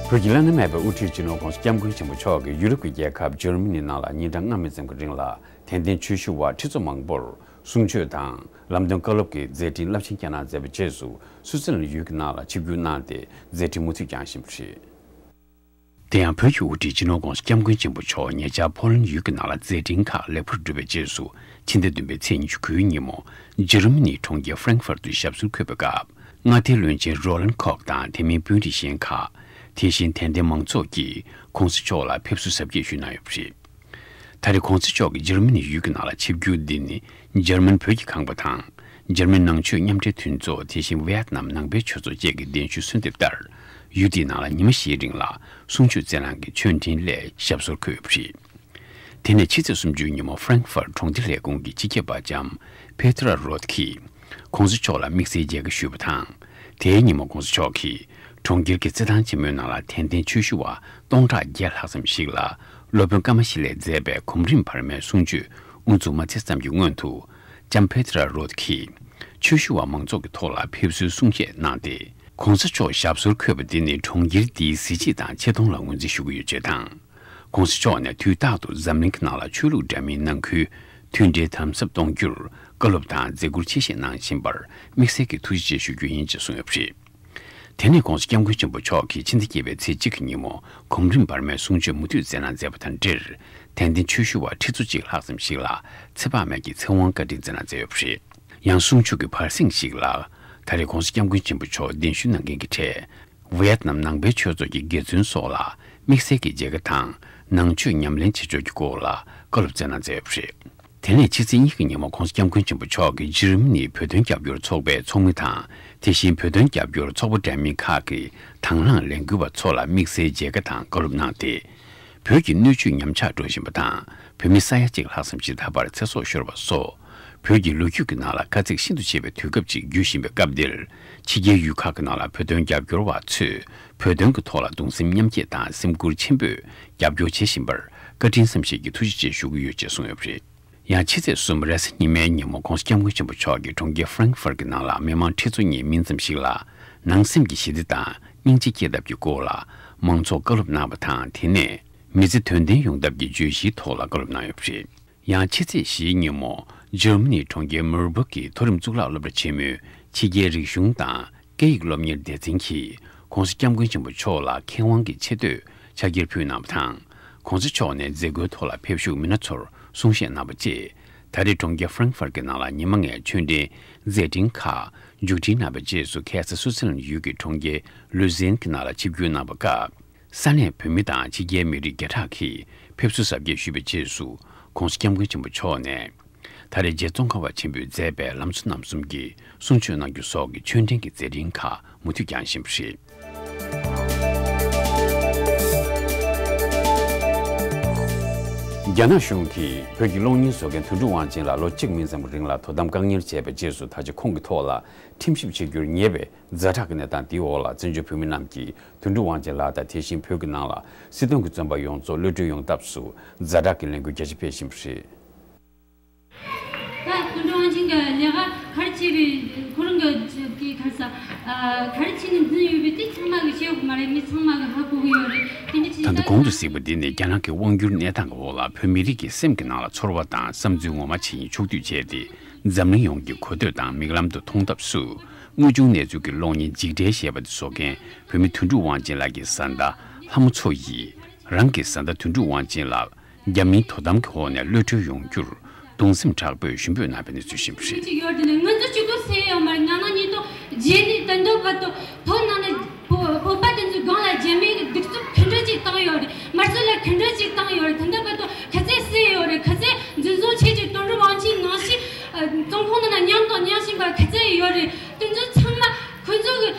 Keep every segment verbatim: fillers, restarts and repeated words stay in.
བོད་ཀྱི་བླ་ན་མེད་པའི་དབུ་ཁྲིད་སྤྱི་ནོར་༸གོང་ས་༸སྐྱབས་མགོན་ཆེན་པོ་མཆོག་གིས་ཡུ་རོབ་ཀྱི་རྒྱལ་ཁབ་འཇར་མ་ནི་ནང་ལ་ཉིན་གྲངས་ལྔ་མི་ཙམ་གྱི་རིང་ལ་དད་ལྡན་ཆོས་ཞུ་བ་ཁྲི་ཚོ་མང་པོར་གསུང་ཆོས་དང་ལམ་སྟོན་བཀའ་སློབ་ཀྱི་མཛད་འཕྲིན་རླབས་ཆེན་བསྐྱངས་གནང་མཛད་པའི་རྗེས་སུ། སུའུ་ཙེར་ལན་ཡུལ་གྱི་ནང་ལ་ཆིབས་བསྒྱུར་གནང་སྟེ་མཛད་འཕྲིན་མུ་མཐུད་བསྐྱངས་བཞིན་པ་རེད། དེ་ཡང་བོད་ཀྱི་དབུ་ཁྲིད་སྤྱི་ནོར་༸གོང་ས་༸སྐྱབས་མགོན་ཆེན་པོ་མཆོག་ཉེ་ཆར་ཕོ་ལན་ཡུལ་གྱི་ནང་ལ་མཛད་འཕྲིན་ཁག་ལེགས་པོར་གྲུབ་པའི་རྗེས་སུ། ཕྱི་ཟླ་བདུན་པའི་ཚེས་ཉི་ཤུ་དགུའི་ཉིན་མོ། འཇར་མ་ནིའི་གྲོང་ཁྱེར་ཧྥ་རན་ཧྥར་དུ་ཞབས་སོར་འཁོད་པའི་སྐབས། མངའ་སྡེའི་བློན་ཆེན་རོ་ལན་ཁོག་དང་དེ་མིན་དཔོན་རིགས་གཞན་ཁག་དེ་བཞིན་དད་ལྡན་མང་ཚོགས་ཀྱིས་༸གོང་ས་མཆོག་ལ་ཕེབས་བསུ་གཟབ་རྒྱས་ཞུས་གནང་ཡོད་པ་རེད། ད་རེས་༸གོང་ས་མཆོག་གི་འཇར་མ་ནི་ཡུལ་གྱི་ནང་ལ་ཆིབས་བསྒྱུར་འདི་ནི། འཇར་མན་བོད་ཀྱི་ཁང་པ་དང་། འཇར་མན་ནང་ཆོས་མཉམ་འབྲེལ་མཐུན་ཚོགས། དེ་བཞིན་ཝི་ཡེད་ནམ་ནང་པའི་ཆོས་ཚོགས་བཅས་ཀྱི་གདན་ཞུའི་གསོལ་འདེབས་ལྟར། ཡུལ་དེའི་ནང་ལ་ཉི་མ་བཞིའི་རིང་ལ་གསུང་ཆོས་སྩལ་གནང་གི་ཆོས་འབྲེལ་སླད་ཞབས་སོར་འཁོད་ཡོད་པ་རེད། དེ་ནས་ཕྱི་ཚེས་སུམ་ཅུ་ཉིན་མོ་ཧྥ་རན་ཧྥར་གྲོང་སྡེ་ལས་ཁུངས་ཀྱི་སྤྱི་ཁྱབ་པ་ལྕམ་པེ་ཏྲ་རོད་ཀྱིས། ༸གོང་ས་མཆོག་ལ་དམིགས་བསལ་མཇལ་ཁ་ཞུས་པ་དང་། དེའི་ཉིན་མོ་༸གོང་ས་མཆོག་གིས། གྲོང་ཁྱེར་གྱི་རྩེད་ཐང་ཆེན་མོའི་ནང་ལ་དད་ལྡན་ཆོས་ཞུ་བ་སྟོང་ཕྲག་བརྒྱད་ལྷག་ཙམ་ཞིག་ལ། སློབ་དཔོན་ཀ་མ་ཤི་ལས་མཛད་པའི་གོམ་རིམ་བར་མའི་གསུང་ཆོས་དབུ་འཛུགས་མ་མཛད་ཙམ་གྱི་སྔོན་དུ། ལྕམ་པེ་ཏྲ་རོད་ཀྱིས། ཆོས་ཞུ་བ་མང་ཚོགས་ཀྱི་ཐོག་ལ་ཕེབས་བསུའི་གསུང་བཤད་གནང་སྟེ། ༸གོང་ས་མཆོག་ཞབས་སོར་འཁོད་པ་འདི་ནི་གྲོང་ཁྱེར་འདིའི་གཟི་བརྗིད་དང་ཆེ་མཐོང་ལ་ངོས་འཛིན་ཞུ་གི་ཡོད་ཅེས་དང་། ༸གོང་ས་མཆོག་ནས་དུས་རྟག་ཏུ་འཛམ་གླིང་གི་ནང་ལ་ཆོས་ལུགས་འདྲ་མིན་ནང་ཁུལ་མཐུན་སྒྲིལ་དམ་ཟབ་གཏོང་རྒྱུར་བཀའ་སློབ་དང་མཛད་ཁུར་ཆེ་བཞེས་གནང་བཞིན་པར་དམིགས་བསལ་གྱི་ཐུགས་རྗེ་ཆེ་ཞུ་རྒྱུ་ཡིན་ཅེས་གསུངས་ཡོད་པ་རེད། དེ་ནས་༸གོང་ས་༸སྐྱབས་མགོན་ཆེན་པོ་མཆོག་གིས་ཕྱི་ཟླ་བརྒྱད་པའི་ཚེས་གཅིག་གི་ཉིན་མོ་གོམ་རིམ་བར་མའི་གསུང་ཆོས་མུ་མཐུད་སྩལ་གནང་མཛད་པ་དང་འབྲེལ། དད་ལྡན་ཆོས་ཞུ་བ་ཁྲི་ཚོ་གཅིག་ལྷག་ཙམ་ཞིག་ལ་ཚེ་དཔག་མེད་ཀྱི་ཚེ་དབང་བཀའ་དྲིན་སྩལ་གནང་མཛད་ཡོད་པ་རེད། ཡང་གསུང་ཆོས་ཀྱི་བར་གསེང་ཞིག་ལ། ད་རེས་༸གོང་ས་༸སྐྱབས་མགོན་ཆེན་པོ་མཆོག་གདན་ཞུ་གནང་མཁན་གྱི་གྲས། ཝི་ཡེད་ནམ་ནང་པའི་ཆོས་ཚོགས་ཀྱི་དགེ་བཙུན་སོགས་ལ་དམིགས་བསལ་གྱི་མཇལ་ཁ་དང་ནང་ཆོས་ཉམས་ལེན་བྱེད་ཕྱོགས་ཀྱི་སྐོར་ལ་བཀའ་སློབ་སྩལ་གནང་མཛད་ཡོད་པ་རེད། དེ་ནས་ཕྱི་ཚེས་གཉིས་ཀྱི་ཉིན་མོ་༸གོང་ས་༸སྐྱབས་མགོན་ཆེན་པོ་མཆོག་གིས་འཇར་མ་ནིའི་བོད་དོན་རྒྱབ་སྐྱོར་ཚོགས་པའི་ཚོགས་མི་དང་། དེ་བཞིན་བོད་དོན་རྒྱབ་སྐྱོར་ཚོགས་པ་འདྲ་མིན་ཁག་གི་དང་བླངས་ལས་འགུལ་བ་ཚོ་ལ་དམིགས་བསལ་མཇལ་ཁ་དང་བཀའ་སློབ་གནང་སྟེ། བོད་ཀྱི་སྣོད་བཅུད་ཉམས་ཆག་འགྲོ་བཞིན་པ་དང་། བོད་མི་ས་ཡ་གཅིག་ལྷག་ཙམ་ཞིག་ད་བར་ཚེ་སྲོག་ཤོར་བ་སོགས། བོད་ཀྱི་ལོ་རྒྱུས་ཀྱི་ནང་ལ་དཀའ་ཚེགས་ཤིན་ཏུ་ཆེ་བའི་དུས་སྐབས་ཅིག་བརྒྱུད་བཞིན་པའི་སྐབས་འདིར། ཕྱི་རྒྱལ་ཡུལ་ཁག་གི་ནང་ལ་བོད་དོན་རྒྱབ་སྐྱོར་བ་ཚོས་བོད་དོན་གྱི་ཐོག་ལ་གདུང་སེམས་མཉམ་སྐྱེད་དང་སེམས་ཁུར་ཆེན་པོས་རྒྱབ་སྐྱོར་བྱེད་བཞིན་པར་བཀའ་དྲིན་བསམ་ཤེས་ཀྱི་ཐུགས་རྗེ་ཆེ་ཞུ་གི་ཡོད་ཅེས་གསུངས་ཡོད་པ་རེད། ཡང་ཕྱི་ཚེས་གསུམ་རེས་གཟའ་ཉི་མའི་ཉིན་མོ་༸གོང་ས་༸སྐྱབས་མགོན་ཆེན་པོ་མཆོག་གིས་གྲོང་ཁྱེར་ཧྥ་རན་ཧྥར་གྱི་ནང་ལ་མི་མང་ཁྲི་ཚོ་གཉིས་མིན་ཙམ་ཞིག་ལ་ནང་སེམས་ཀྱི་ཞི་བདེ་དང་སྙིང་རྗེ་སྐྱེད་ཐབས་ཀྱི་སྐོར་ལ་མང་ཚོགས་བཀའ་སློབ་གནང་བ་དང་། དེ་ནས་མི་ཚེ་དོན་ལྡན་ཡོང་ཐབས་ཀྱི་བརྗོད་གཞིའི་ཐོག་ལ་བཀའ་སློབ་གནང་ཡོད་པ་རེད། ཡང་ཕྱི་ཚེས་བཞིའི་ཉིན་མོ་འཇར་མ་ནིའི་གྲོང་ཁྱེར་མུར་སྦུག་གི་མཐོ་རིམ་གཙུག་ལག་སློབ་གྲྭ་ཆེན་མོའི་ཕྱི་རྒྱལ་རིག་གཞུང་དང་སྐད་ཡིག་སློབ་གཉེར་སྡེ་ཚན་གྱིས་༸གོང་ས་༸སྐྱབས་མགོན་ཆེན་པོ་མཆོག་ལ་མཁས་དབང་གི་ཆེ་བསྟོད་ཕྱག་འཁྱེར་ཕུལ་གནང་བ་དང་། ༸གོང་ས་མཆོག་ནས་མཛད་སྒོའི་ཐོག་ལ་ཕེབས་བཞུགས་མི་སྣ་ཚོར་གསུང་བཤད་གནང་བ་བཅས། ད་རེས་གྲོང་ཁྱེར་ཧྥ་རན་ཧྥར་གྱི་ནང་ལ་ཉི་མ་ལྔའི་ཆོས་འབྲེལ་མཛད་འཕྲིན་ཁག་མཇུག་སྒྲིལ་གནང་བའི་རྗེས་སུ། ཁ་སང་སུའུ་ཙེར་ལན་ཡུལ་གྱི་གྲོང་ཁྱེར་ལུ་ཟེན་གྱི་ནང་ལ་ཆིབས་བསྒྱུར་གནང་བའི་སྐབས། ས་གནས་བོད་མི་དང་ཕྱི་རྒྱལ་མི་རིགས་བརྒྱ་ཕྲག་གིས་ཕེབས་བསུ་གཟབ་རྒྱས་ཞུས་པའི་རྗེས་སུ། ༸གོང་ས་༸སྐྱབས་མགོན་ཆེན་པོ་མཆོག་ནས། ད་རེས་རྗེ་ཙོང་ཁ་པ་ཆེན་པོས་མཛད་པའི་ལམ་གཙོ་རྣམ་གསུམ་གྱི་གསུང་ཆོས་གནང་རྒྱུ་སོགས་ཀྱི་ཆོས་འབྲེལ་གྱི་མཛད་འཕྲིན་ཁག་མུ་མཐུད་བསྐྱངས་བཞིན་པ་རེད། རྒྱ་ནག་གཞུང་གིས་བོད་ཀྱི་གློག་བརྙན་བཟོ་མཁན་དོན་གྲུབ་དབང་ཆེན་ལགས་ལོ་གཅིག་མིན་ཙམ་རིང་ལ་དོ་དམ་བཀག་ཉར་བྱས་པའི་རྗེས་སུ། ད་ཆ་ཁོང་གི་ཐོག་ལ་ཁྲིམས་ཞིབ་བྱེད་རྒྱུར་ཉེ་བའི་ཛ་དྲག་གི་གནས་སྟངས་དེའི་འོག་ལ། བཙན་བྱོལ་བོད་མི་རྣམས་ཀྱིས་དོན་གྲུབ་དབང་ཆེན་ལགས་དང་། དེ་བཞིན་བོད་ཀྱི་ནང་ལ་སྲིད་དོན་གྱི་བཙོན་པ་ཡོངས་རྫོགས་གློད་གྲོལ་ཡོང་ཐབས་སུ་ཛ་དྲག་གི་ལས་འགུལ་རྒྱ་ཆེ་སྤེལ་བཞིན་པ་རེད། ད་དོན་གྲུབ་དབང་ཆེན་གྱི་ལས་ཀ་ག་རེ་བྱས་པའི་ཁོ་རང་གི་གི་ག་རེ་ཟ། ཨ། ག་རེ་བྱས་ནས་འཛིན་ཡོད་པའི་དེ་ཚང་མ་གི་ཤེས་དགོས་མ་རེད། མི་ཚང་མ་གི་ཧ་གོ་གི་ཡོད་རེད། དེ་འདྲ་བྱས། ད་ལྟ་གོང་དུ་གཟིགས་པ་འདི་ནི་རྒྱ་ནག་གི་དབང་སྒྱུར་གནས་སྟངས་ཀྱི་འོག་ལ་བོད་མི་རིགས་ཀྱི་སེམས་ཀྱི་ནང་ལ་ཚོར་བ་དང་བསམ་ཚུལ་ངོ་མ་ཇི་ཡིན་ཕྱོགས་བསྡུས་བྱས་ཏེ། འཛམ་གླིང་ཡོངས་ཀྱི་གོ་ཐོས་དང་མིག་ལམ་དུ་མཐོང་ཐབས་སུ། དངོས་བྱུང་གནས་ཚུལ་གྱི་གློག་བརྙན་འཇིགས་བྲལ་ཞེས་པ་དེ་བཟོ་མཁན་བོད་མི་དོན་གྲུབ་དབང་ཆེན་ལགས་ཀྱི་བཟའ་ཟླ་ལྷ་མོ་མཚོ་ཡིས། རང་གི་བཟའ་ཟླ་དོན་གྲུབ་དབང་ཆེན་ལགས་རྒྱ་མིའི་དོ་དམ་གྱི་འོག་ནས་གློད་གྲོལ་ཡོང་རྒྱུར་གདུང་སེམས་དྲག་པོས་ཞུ་འབོད་གནང་བའི་གནས་ཚུལ་ཞིག་རེད། ཅིག་ཡོད་དེ་ནི་ང་ཚོ་གཅིག་པུ་སེ་ཡོད་མ་རེད། ང་ནང་ཉིད་དུ་རྗེས་ནས་ད་ལྟ་བར་དུ་བོད་ནང་ནས་བོད་བོད་པ་དེ་ཚོའི་སྒང་ལ་རྒྱ་མིའི་གདུག་རྩུབ་ག་འདྲ་ཅིག་བཏང་ཡོད་རེད། དམར་གསོད་ལ་ག་འདྲ་ཅིག་བཏང་ཡོད་རེད། ད་ལྟ་བར་དུ་ག་ཚད་སེ་ཡོད་རེད། ག་ཚད་འཛིན་བཟུང་བྱས་ཀྱི་དོན་གྲུབ་དབང་ཆེན་ནང་བཞིན་བཙོན་ཁང་ནང་ན་ཉམས་དང་མྱངས་བཞིན་པ་ག་ཚད་ཡོད་རེད། དེ་ཚོ་ཚང་མ་ཁོ་ཚོ་གི་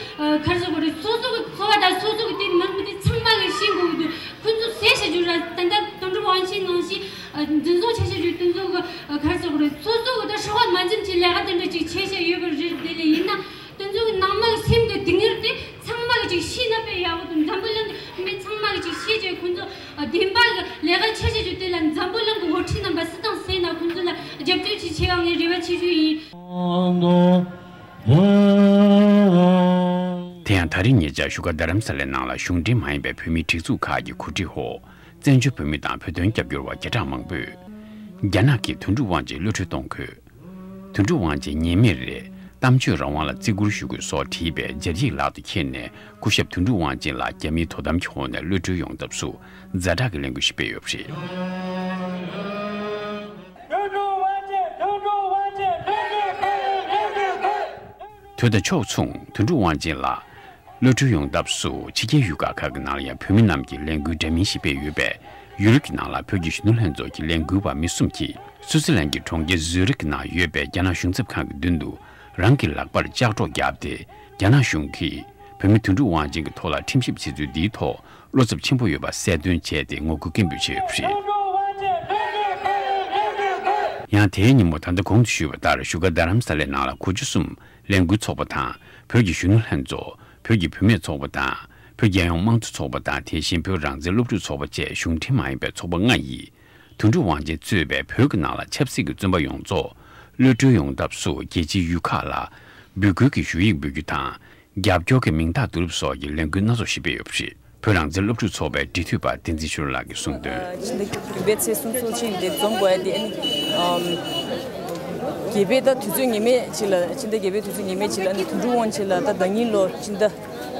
ག་རེ་ཟེར་དགོས་རེད། སོ་སོ་གི་འཚོ་བ་དང་སོ་སོ་གི་དེ་མི་མི་དེ་ཚང་མ་གི་ཤེས་དགོས་ཀྱི་འདུག་ཁོ་ཚོ་ཟས་བྱ་རྒྱུ་ར་ད་ལྟ་དོན་གྲུབ་དབང་ཆེན་ནང་བཞིན་འཛིན་བཟུང་བྱ་བྱ་རྒྱུ་དེ་ཚོ་གི་ག་རེ་ཟེར་དགོས་རེད། སོ་སོ་གི་ད་ཧྲག་པ་མ་འཛེམ་གྱི་ལས་ཀ་དེ་འདྲ་ཅིག་བྱས་བྱས་ཡོད་པ་རེད། དེ་ལས་ཡིན་ན་དེ་ཚོ་གི་ནང་མ་གི་སེམས་གི་སྡུག་བསྔལ་དེ་ཚང་མ་གི་ཅིག་ཤེས་ན་དཔེ་ཡག་པོ་འདུག་འཛམ་བུ་གླིང་གི་མི་ཚང་མ་གི་ཅིག་ཤེས་བྱས་ཁོ་ཚོ་བདེན་པ་གི་ལས་ཀ་བྱ་བྱ་རྒྱུ་དེ་ལ་འཛམ་བུ་གླིང་གི་འགོ་ཁྲིད་རྣམ་པ་སུ་དང་སུ་ཡིན་ན་ཁོ་ཚོ་ལ་རྒྱབ་སྐྱོར་ཅིག་བྱེད་ཡོང་ངའི་རེ་བ་ཆེ་ཤོས་ཡིན། དེ་ཡང་ད་རིང་ཉེ་ཆར་བཞུགས་སྒར་རྡ་རམ་ས་ལའི་ནང་ལ་གཞུང་འབྲེལ་མ་ཡིན་པའི་བོད་མིའི་སྒྲིག་འཛུགས་ཁག་གི་གོ་སྒྲིག་འོག་བཙན་བྱོལ་བོད་མི་དང་བོད་དོན་རྒྱབ་སྐྱོར་བ་བརྒྱ་ཕྲག་མང་པོས་རྒྱ་ནག་གིས་དོན་གྲུབ་དབང་ཆེན་གློད་གྲོལ་གཏོང་དགོས། དོན་གྲུབ་དབང་ཆེན་ཉེས་མེད་རེད། གཏམ་བརྗོད་རང་དབང་ལ་བརྩི་བཀུར་ཞུ་དགོས་སོགས་བྲིས་པའི་སྦྱར་ཡིག་ལག་ཏུ་འཁྱེར་ནས་སྐུ་ཞབས་དོན་གྲུབ་དབང་ཆེན་ལགས་རྒྱ་མིའི་དོ་དམ་གྱི་འོག་ནས་གློད་གྲོལ་ཡོང་ཐབས་སུ་ཛ་དྲག་གི་ལས་འགུལ་ཞིག་སྤེལ་ཡོད་པ་རེད། དུས་དང་ཕྱོགས་མཚུངས་དོན་གྲུབ་དབང་ཆེན་ལགས་གློད་གྲོལ་ཡོང་ཐབས་སུ་ཕྱི་རྒྱལ་ཡུལ་ཁག་ཁག་གི་ནང་ལ་ཡང་བོད་མི་རྣམས་ཀྱིས་ལས་འགུལ་འདྲ་མིན་ཞིག་སྤེལ་ཡོད་པས། ཡུ་རོབ་ཀྱི་ནང་ལ་བོད་ཀྱི་གཞོན་ནུ་ལྷན་ཚོགས་ཀྱི་ལས་འགུལ་བ་མི་གསུམ་གྱིས་སུའུ་ཙི་ལན་གྱི་གྲོང་ཁྱེར་ཛུ་རིག་གི་ནང་ཡོད་པའི་རྒྱ་ནག་གཞུང་ཚབ་ཁང་གི་མདུན་དུ་རང་གི་ལག་པར་ལྕགས་སྒྲོག་བརྒྱབ་སྟེ། རྒྱ་ནག་གཞུང་གིས་བོད་མི་དོན་གྲུབ་དབང་ཆེན་གྱི་ཐོག་ལ་ཁྲིམས་ཞིབ་བྱེད་ཚུལ་འདིའི་ཐོག་བློ་འཚབ་ཆེན་པོ་ཡོད་པ་གསལ་སྟོན་བྱས་ཏེ་ངོ་རྒོལ་སྐད་འབོད་བྱས་ཡོད་པ་རེད། ཡང་དེའི་ཉིན་མོ་ད་ལྟ་གོང་དུ་ཞུས་པ་ལྟར་བཞུགས་སྒར་རྡ་རམ་ས་ལའི་ནང་ལ་གོ་ཆ་གསུམ་ལས་འགུལ་ཚོགས་པ་དང་བོད་ཀྱི་གཞོན་ནུ་ལྷན་ཚོགས། བོད་ཀྱི་བུད་མེད་ཚོགས་པ་དང་། བོད་རྒྱལ་ཡོངས་དམངས་གཙོ་ཚོགས་པ་དང་དེ་བཞིན་བོད་རང་བཙན་སློབ་ཕྲུག་ཚོགས་པ་བཅས་གཞུང་འབྲེལ་མ་ཡིན་པའི་ཚོགས་པ་ལྔ་ཡིས། དོན་གྲུབ་དབང་ཆེན་གཙོས་པའི་བོད་ཀྱི་ནང་ལ་ཆབ་སྲིད་ཀྱི་བཙོན་པ་ཡོངས་རྫོགས་གློད་གྲོལ་ཡོང་ཐབས་སུ་རྒྱལ་སྤྱིའི་ཡུལ་ཁག་ལ་འབོད་སྐུལ་གྱི་ཞུ་ཡིག་འབུལ་རྒྱུ་དང་། རྒྱབ་སྐྱོར་གྱི་མིང་རྟགས་བསྡུ་རུབ་སོགས་ཀྱི་ལས་འགུལ་སྣ་ཚོགས་ཤིག་སྤེལ་ཡོད་པ་རེད། བོད་རང་བཙན་སློབ་ཕྲུག་ཚོགས་པའི་འབྲེལ་མཐུད་པ་བསྟན་འཛིན་ཆོས་སྒྲོན་ལགས་ཀྱིས་གསུངས་དོན། ཕྱི་ཟླ་བདུན་པའི་ཚེས་སུམ་ཅུ་སོ་གཅིག་དེ་འཛོམས་དགོས་ཡ་དེ་ཨ་ནི་ཨམ། རྒྱལ་པོའི་ད་དུས་ཚོད་ངེས་མེད་ཅིག་ལ་ཕྱི་ཟླ་བརྒྱད་པའི་དུས་ཚོད་ངེས་མེད་ཅིག་ལ་ཨ་ནི་དོན་གྲུབ་དབང་ཆེན་ལགས་ད་ཟླ་ཉིན་ལོ་ཕྱི་ཟླ་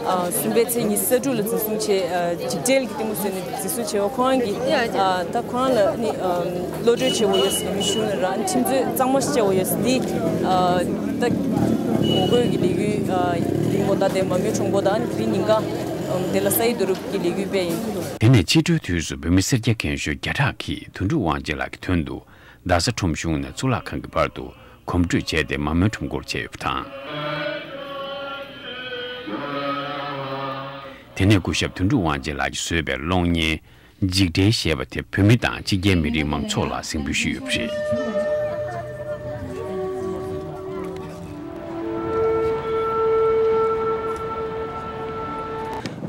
ཨ་གསུམ་པའི་ཚེས་ཉི་ཤུ་རྩ་དྲུག་ལ་འཛིན་བཟུང་བྱས། ཨ་འཇིགས་བྲལ་གྱི་གཏི་མུག་བཟོས་ནས་འཛིན་བཟུང་བྱས་པ་ཁོ་རང་གིས་ཨ་ད་ཁོ་རང་ལ་ཨ་ནི་ཨམ་གློད་གྲོལ་བྱེད་དགོས་ཡོད་ཟེར་ནས་ཞུ་ནས་རང་ཁྲིམས་རྩོད་གཙང་མ་ཞིག་བྱེད་དགོས་ཡོད་ཟེར་འདི་ཨ་ད་ངོ་རྒོལ་གྱི་ལས་འགུལ་ཨ་རིང་པོ་ད་དེ་མ་མོའི་ཁྲོམ་སྐོར་དང་དེ་རིང་ཉིན་གང་ཨམ་དེ་ལ་ས་ཡིག་བསྡུ་རུབ་ཀྱི་ལས་འགུལ་སྤེལ་ཡིན། དེ་ནས་ཕྱི་དྲོའི་དུས་སུ་བོད་མི་སེར་སྐྱ་རྒན་གཞོན་བརྒྱ་ཕྲག་གིས་དོན་གྲུབ་དབང་ཆེན་ལགས་ཀྱི་དོན་དུ་རྡ་ས་ཁྲོམ་གཞུང་ནས་གཙུག་ལག་ཁང་གི་བར་དུ་གོམ་བགྲོད་བྱས་ཏེ་མ་མོའི་ཁྲོམ་སྐོར་བྱས་ཡོད་པ་དང་། དེ་ནས་སྐུ་ཞབས་དོན་གྲུབ་དབང་ཆེན་ལགས་ཀྱིས་བཟོས་པའི་གློག་བརྙན་འཇིགས་བྲལ་ཞེས་པ་དེ་བོད་མི་དང་ཕྱི་རྒྱལ་མི་རིགས་མང་ཚོགས་ལ་གཟིགས་འབུལ་ཞུས་ཡོད་པ་རེད།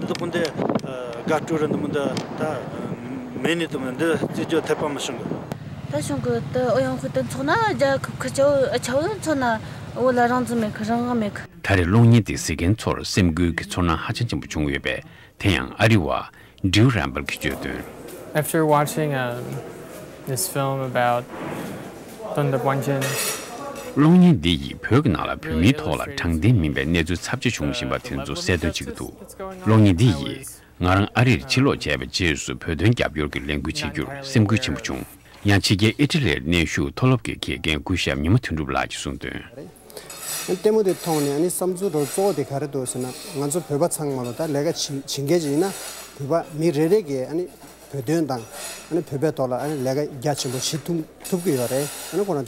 འདི་དག་འདི་དགའ་སྤྲོ་རེད། འདི་མོ་འདི་ད་མེད་ནས་དུ་མ་འདི་རྩེ་རྒྱུ་ཐེ་པ་མི་བྱུང་གི། ད་བྱུང་གི་ད་ཨོ་ཡང་ཁུ་ད་ཚོགས་ན་རྒྱ་ཁབ་ཁ་ཆའོ་ཨ་ཆའོ་ཚོགས་ན་འོ་ལ་རང་བཙན་མེད་གི་རང་དབང་མེད་གི། ད་རེས་གློག་བརྙན་དེ་གཟིགས་མཁན་ཚོར་སེམས་འགུལ་གྱི་ཚོར་སྣང་ཧ་ཅང་ཆེན་པོ་བྱུང་ཡོད་པས། དེ་ཡང་ཨ་རི་བ་Drew Rambel གྱིས་བརྗོད་དོན། After watching um, this film about དོན་གྲུབ་དབང་ཆེན། གློག་བརྙན་འདི་ཡིས་བོད་ཀྱི་ནང་ལ་བོད་མིའི་ཐོག་ལ་དྲང་བདེན་མིན་པའི་གནས་ཚུལ་ཚབས་ཆེ་བྱུང་བཞིན་པ་དེ་ཚོ་གསལ་སྟོན་བྱེད་ཀྱི་འདུག་གློག་བརྙན་འདི་ཡིས་ང་རང་ཨ་རིར་ཕྱིར་ལོག་བྱས་པའི་རྗེས་སུ་བོད་དོན་རྒྱབ་སྐྱོར་གྱི་ལས་འགུལ་བྱེད་རྒྱུར་སེམས་འགུལ་ཆེན་པོ་བྱུང་། ཡང་ཕྱི་རྒྱལ་ཨི་ཊ་ལིར་གནས་བཞུགས་མཐོ་སློབ་ཀྱི་དགེ་རྒན་སྐུ་ཞབས་ཉི་མ་དོན་གྲུབ་ལགས་ཀྱིས་གསུངས་དོན། ལྟད་མོ་དེ་མཐོང་ནས་ཨ་ནི་བསམ་ཚུལ་རོ་གཙོ་བོ་དེ་ག་རེ་འདུག་ཟེར་ན། ང་ཚོ་བོད་པ་ཚང་མ་ལོ་ད་ལས་ཀ་བྱེད་བྱེད་མཁན་ཅིག་ཡིན་ན་བོད་པ་མི་རེ་རེ་གིས་ཨ་ནི་བོད་དོན་དང་ཨ་ནི་བོད་པའི་ཐོག་ལ་ཨ་ནི་ལས་ཀ་རྒྱ་ཆེན་པོ་བྱེད་ཐུབ་ཐུབ་ཀྱི་ཡོད་རེད། ཨ་ནི་ཁོ་རང་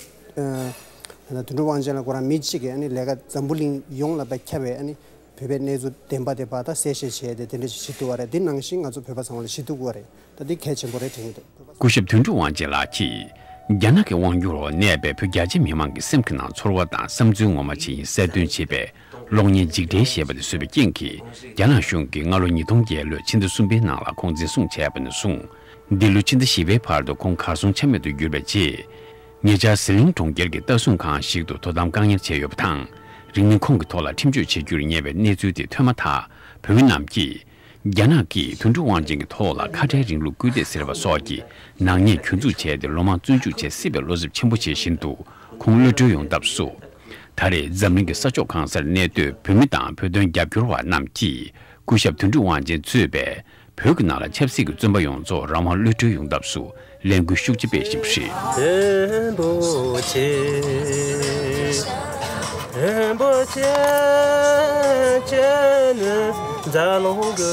ཨ་དོན་གྲུབ་དབང་ཆེན་ལགས་ཁོ་རང་མི་གཅིག་གིས་ཨ་ནི་ལས་ཀ་འཛམ་བུ་གླིང་ཡོངས་ལ་ཕར་ཁྱབ་པའི་ཨ་ནི་བོད་པའི་གནས་ཚུལ་བདེན་པ་དེ་ཕར་ད་གསལ་བཤད་བྱས་ཏེ་དེ་འདྲ་ཞིག་བྱེད་ཐུབ་པ་རེད། འདི་ནང་བཞིན་ང་ཚོ་བོད་པ་ཚང་མ་ལ་བྱེད་ཐུབ་ཀྱི་ཡོད་རེད། ད་འདི་གལ་ཆེན་པོ་རེད་དྲན་གྱི་འདུག་སྐུ་ཞབས་དོན་གྲུབ་དབང་ཆེན་ལགས་ཀྱིས་རྒྱ་ནག་གི་དབང་སྒྱུར་འོག་གནས་པའི་བོད་རྒྱ་ཆེ་མི་མང་གི་སེམས་ཀྱི་ནང་ཚོར་བ་དང་བསམ་ཚུལ་ངོ་མ་ཇི་ཡིན་གསལ་སྟོན་བྱེད་པའི་གློག་བརྙན་འཇིགས་བྲལ་ཞེས་པ་དེ་བཟོས་པའི་རྐྱེན་གྱིས། རྒྱ་ནག་གཞུང་གིས་སྔ་ལོ་ཉིས་སྟོང་བརྒྱད་ལོའི་ཕྱི་ཟླ་གསུམ་པའི་ནང་ལ་ཁོང་འཛིན་བཟུང་བྱས་པ་ནས་བཟུང་། འདི་ལོའི་ཕྱི་ཟླ་བཞི་པའི་བར་དུ་ཁོང་གར་སོང་ཆ་མེད་དུ་གྱུར་པའི་རྗེས། ཉེ་ཆར་ཟི་ལིང་གྲོང་ཁྱེར་གྱི་ལྟ་སྲུང་ཁང་ཞིག་ཏུ་དོ་དམ་བཀག་ཉར་བྱས་ཡོད་པ་དང་། རིང་མིན་ཁོང་གི་ཐོག་ལ་ཁྲིམས་གཅོད་བྱེད་རྒྱུར་ཉེ་བའི་གནས་ཚུལ་དེ་ཐོན་མ་ཐག་བོད་མི་རྣམས་ཀྱིས། རྒྱ་ནག་གིས་དོན་གྲུབ་དབང་ཆེན་གྱི་ཐོག་ལ་ཁ་བྲལ་རིང་ལུགས་སྐུལ་འདེད་ཟེར་བ་སོགས་ཀྱི་ནག་ཉེས་གྱོད་འཛུགས་བྱས་ཏེ་ལོ་མང་བཙོན་འཇུག་བྱེད་སྲིད་པའི་བློ་འཚབ་ཆེན་པོ་བྱེད་བཞིན་དུ་ཁོང་གློད་གྲོལ་ཡོང་ཐབས་སུ། ད་རེས་འཛམ་གླིང་གི་ས་ཕྱོགས་གང་སར་གནས་སྡོད་བོད་མི་དང་བོད་དོན་རྒྱབ་སྐྱོར་བ་རྣམས་ཀྱིས་སྐུ་ཞབས་དོན་གྲུབ་དབང་ཆེན་གཙོས་པའི་བོད་ཀྱི་ནང་ལ་ཆབ་སྲིད་ཀྱི་བཙོན་པ་ཡོངས་རྫོགས་རང་དབང་གློད་གྲོལ་ཡོང་ཐབས་སུ་ལས་འགུལ་ཤུགས་ཆེ་སྤེལ་བཞིན་པ་རེད། རིན་པོ་ཆེ། རིན་པོ་ཆེ། ཁྱེད་ནི་འཛམ་གླིང་གི་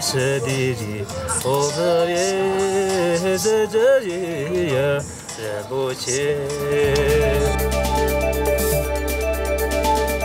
ཞི་བདེའི་རིགས། འོ་བུ་ཡེ་ཟི་ཇི་ཡི་ཡ། རིན་པོ་ཆེ།